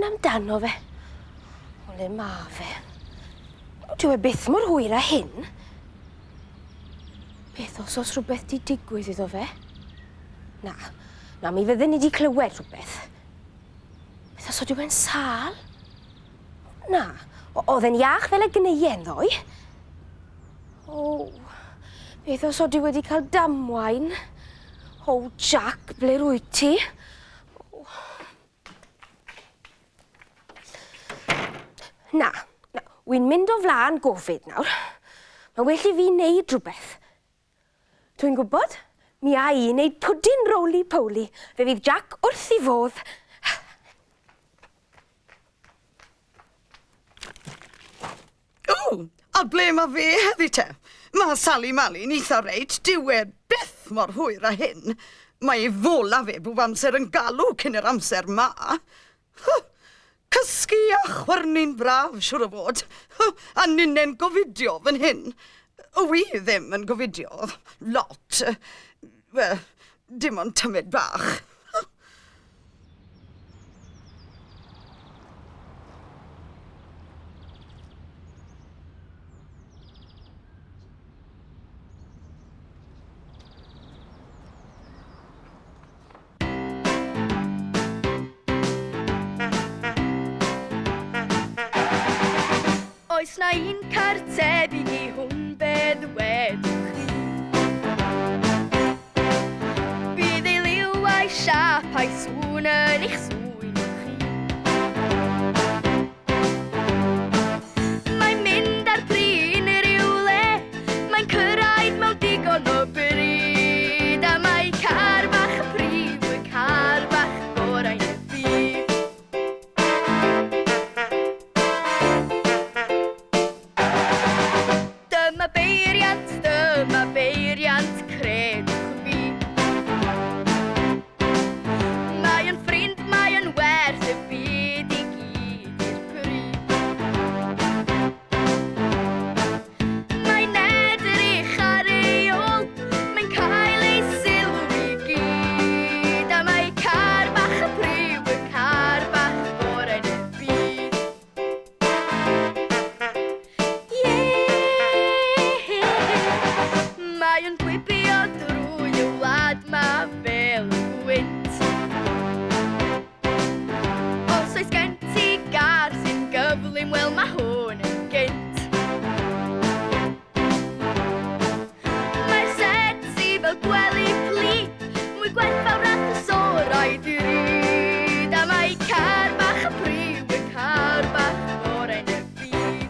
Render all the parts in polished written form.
Ofn amdano fe. O le ma fe? Dyw e byth mor hwyr â hyn. Beth os oes rhywbeth di digwydd iddo fe? Na, na, mi fydden ni di clywed rhywbeth. Beth os ydyw e'n sâl? Na, oedd e'n iach fel y gneuen ddoe. O, beth os oeddi wedi cael damwain? O, Jack, ble rwyt ti? O. Na, na, wy'n mynd o flaen gofid nawr. Mae well i fi wneud rhywbeth. Dwi'n gwybod, mi a i wneud pwdin roly-poly. Fe fydd Jack wrth i fodd. O, a ble mae fe heddi te? Mae Sali Mali'n eitha reit, dyw e byth mor hwyr â hyn. Mae ei fola fe bob amser yn galw cyn yr amser 'ma. Huh! Cysgu a chwyrnu'n braf, siŵr o fod. Huh! A ninne'n gofidio fan hyn. Wy ddim yn gofidio lot. Wel, dim ond tymed bach. Oes na un car tebyg i hwn, be ddwedwch chi? Bydd ei liw a'i siâp a'i sŵn yn eich swyno chi. Mae'n mynd ar drin rywle, mae'n cyrraedd mewn digon o bryd, a mae car bach y prif, y car bach gorau yn y byd. Dyma beiriant, dyma beiriant, credwch fi. Mae yn ffrind, mae yn werth y byd i gyd i'r prif. Mae'n edrych ar ei ôl, mae'n cael ei sylw i gyd, a mae car bach y prif, y car bach gorau'n y byd. Mae o'n gwibio drwy y wlad ma fel y gwynt. Os oes gen ti gar sy'n gyflym, wel mae hwn yn gynt. Mae'r set sy fel gwely plu, mwy gwerthfawr na thrysorau drud. A mae car bach y priw, y car bach gorau yn y byd.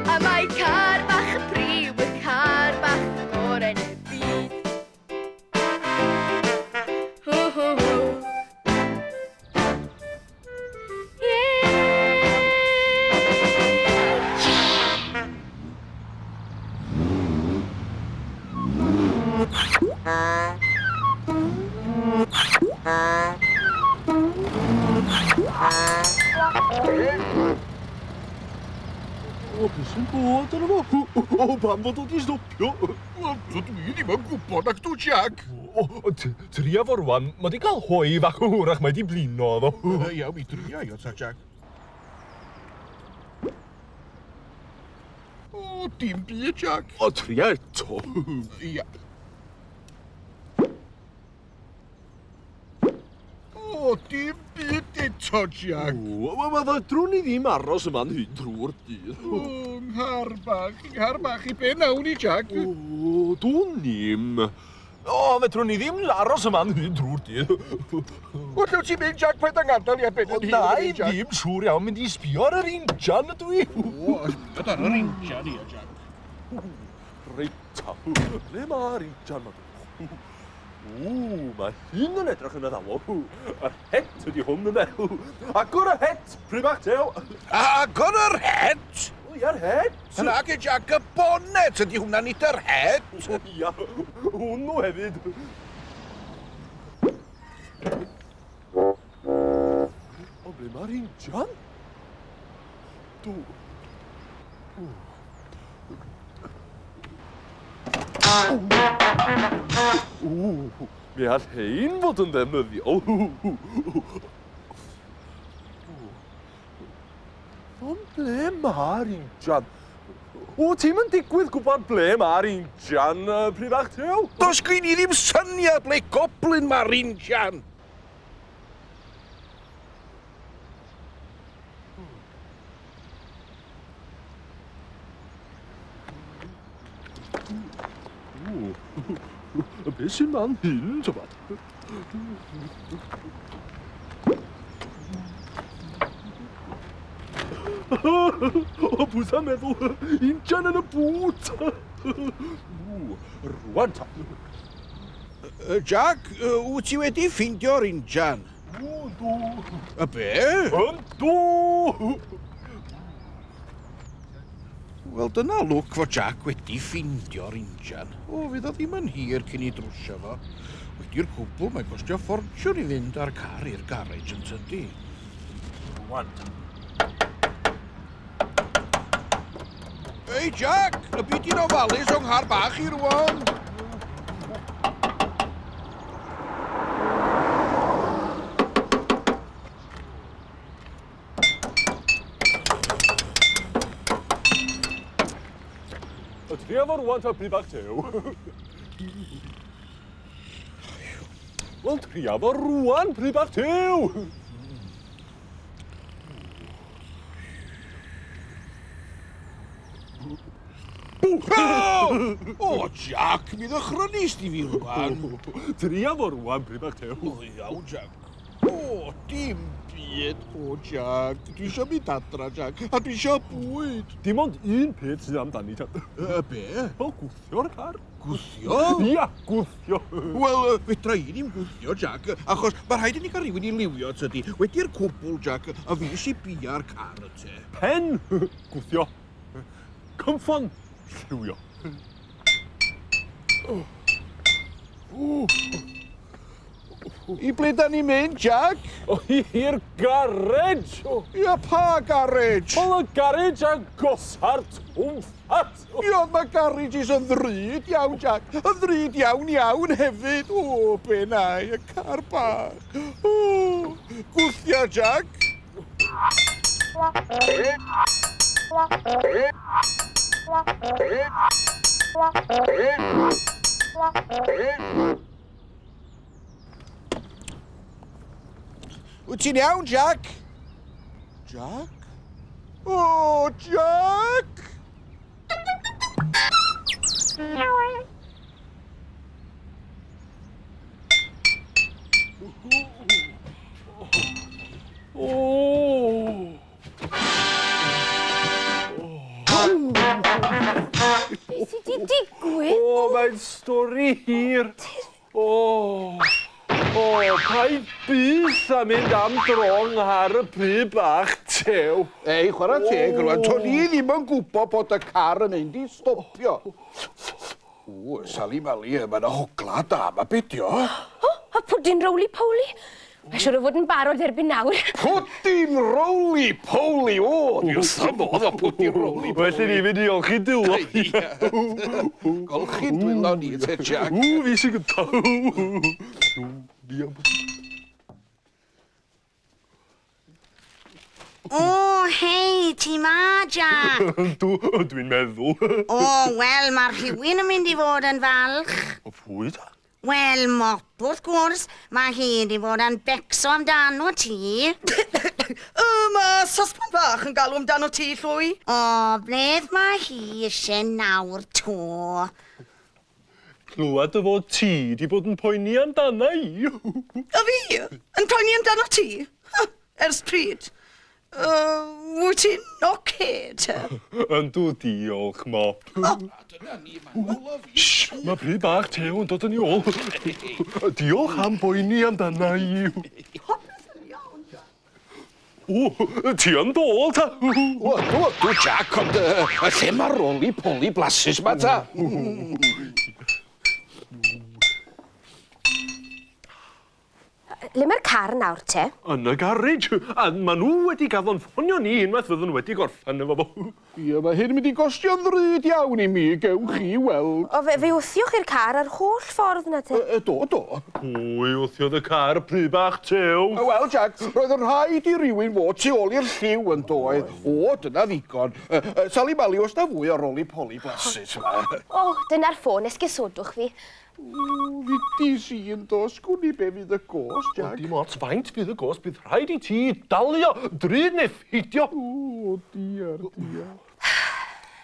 A mae car bach y priw, y car bach gorau yn y byd. Ho, ho, ho. O, beth sy'n bod arno fo? O, pam fod o 'di stopio? Wel, dydw i ddim yn gwybod ac dw Jack. O, o, tria fo rwan. Mae di cael hoi fach o hwrach, mae di blino ddo. Ia, mi dria i o ta, Jack. O, dim byd, Jack. O, tria eto. Ia. O, dim byd eto, Jack. O, wel, wel, fedrwn ni ddim aros yma'n hyn drwy'r dydd. O, nghar bach, nghar bach, i be nawn ni, Jack? O, dwn i'm. O, fedrwn ni ddim aros yma'n hyn drwy'r dydd. O, lle wyt ti'n mynd, Jack? Paid â ngadael i ar ben yn hun. Na i ddim, siŵr iawn, mynd i sbio ar yr injan ydw i. O, sbio ar yr injan, ia, Jack. Reit ta, ble mae'r injan ma? Ww, mae hyn yn edrych yn addawol. Yr het ydi hwn ynde. Agor y het, pry bach tew. Agor yr het? O, ia'r het. Nage Jack, y bonnet ydi hwnna, nid yr het. O, ia, hwnnw hefyd. O, ble mae'r injan? Dw. Ww, mi all hein fod yn ddefnyddiol. Ble mae'r injan? O, ti'm yn digwydd gwybod ble mae'r injan, pry bach tew? Does gen i ddim syniad ble goblin mae'r injan. O, beth sy'n man hyn, tybad? O, pwysa meddwl, injan yn y bŵt. Rwan ta. Jack, wyt ti wedi ffeindio'r injan? Yndw. Y be? Yndw! Wel, dyna lwc fod Jack wedi ffeindio'r injan. O, fydd o ddim yn hir cyn i drwsio fo. Wedi'r cwbl, mae'n costio ffortiwn i fynd â'r car i'r garej yn tydi. Rwan. Ei, Jack, y byd i'n ofalus o'n nghar bach i rwan. Y tria fo rwan ta pry bach tew. Wel, tria fo rwan, pry bach tew! O! O, Jack, mi ddychrynist di fi rwan. Tria fo rwan, pry bach tew. O, iawn, Jack. O, dim byd. O, Jack, dwi eisiau mynd adra, Jack, a dwi eisiau bwyd. Dim ond un peth sydd amdani, ta. Y be? Wel, gwthio'r car. Gwthio? Ia, gwthio. Wel, fedra i ddim gwthio, Jack, achos mae rhaid i ni gael rhywun i liwio, tydi. Wedi'r cwbl, Jack, a fi sy bia'r car, te. Pen, gwthio. Cynffon, lliwio. I ble da ni'n mynd, Jack? O, i'r garej! Ia, pa garej? Wel, y garej agosa'r twmffat! Ia, mae garages yn ddrud iawn, Jack. Yn ddrud iawn iawn hefyd. O, be na i, y car bach. O, gwthia, Jack. Wyt ti'n iawn, Jack? Jack? O, Jack! O! Beth sydd wedi digwydd? O, mae'n stori hir. O, o, paid byth a mynd am drong ar y pry bach tew. Ei, chwarae teg rwan, to'n i ddim yn gwybod bod y car yn mynd i stopio. O, Sali Mali, mae yna hogla da, mae be dio? O, a pwdin roly-poly. Mae siŵr o fod yn barod erbyn nawr. Pwdin roly-poly, o, dwi wrth fy modd o pwdin roly-poly. Well i ni fynd i olchi dwylo. Golchi dwylo ni te, Jack. Ww, fi sy'n gyntaf. O, hei, ti ma, Jack. Dw, dwi'n meddwl. O, wel, mae rhywun yn mynd i fod yn falch. O, pwy ta? Wel, Mop, wrth gwrs, mae hi wedi bod yn becso amdano ti. O, mae sosban fach yn galw amdano ti, Llwy. O, bledd mae hi eisiau nawr to. Clywed dy fod ti di bod yn poeni amdana i. A fi? Yn poeni amdano ti? Ha, ers pryd? Uh, wyt ti'n oce, te? Yndw, diolch, Mop. Dyna ni, mae'n lyfli. Shh, mae pry bach tew yn dod yn ei ôl. Diolch am boeni amdana i. O, ti yn dôl, ta? O, dw, dw, Jack, ond uh, y lle mae roly-poly blasus ma ta? Le mae'r car nawr te? Yn y garej. A maen nhw wedi gaddo'n ffonio ni unwaith fyddwn nhw wedi gorffen efo fo. Ie, mae hyn yn mynd i gostio'n ddrud iawn i mi, gewch chi weld. O, fe, fe wthiwch i'r car yr holl ffordd na te. E, do, do. Pwy wthiodd y car, pry bach tew? Wel, Jack, roedd yn rhaid i rywun fod tu ôl i'r lliw yn doedd. O, dyna ddigon. E, Sali Mali, oes na fwy o roli-poli blasus yma? O, dyna'r ffôn, esgusodwch fi. O, fudis i yn do, sgwn i be fydd y gost, Jack. Dim ots faint fydd y gost, bydd rhaid i ti dalio, drud neu pheidio. O, diar, diar.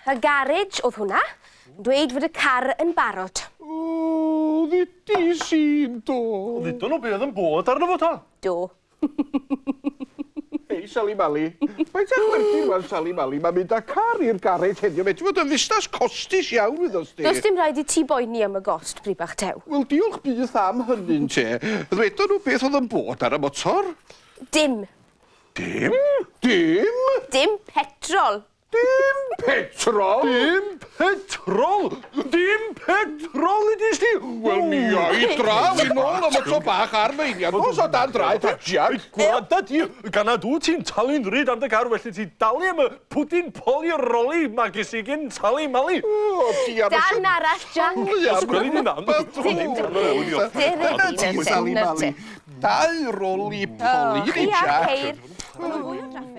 Y garej oedd hwnna, yn dweud fod y car yn barod. O, fudis i'n do. Ddudon nhw be oedd yn bod arno fo ta? Do. Hei, Sali Mali. Faint â chwerthin wan, Sali Mali? Mae'n mynd â car i'r garej heddiw. Mae ti fod yn fusnes costus iawn, wyddost di. Does dim rhaid i ti boeni am y gost, bri bach tew. Wel, diolch byth am hynny'n te. Ddwedon nhw beth oedd yn bod ar y motor? Dim. Dim? Dim? Dim petrol. Dim petrol? Dim petrol! Dim petrol i di! Wel, mi a i draw i nôl am y tro bach ar feiniad. Os o dan draed, ta Jack. Gwranda di, gan nad wyt ti'n talu'n ddrud am dy gar, felly ti dalu am y pwdin poli roli magis i gyn talu malu. O, diar. Dan arall, Jack. Os gweli di na, Dyna ti, Sali Mali. Dau roli poli i Chi a Jack. ceir. Mae nhw'n fwy o drafferth.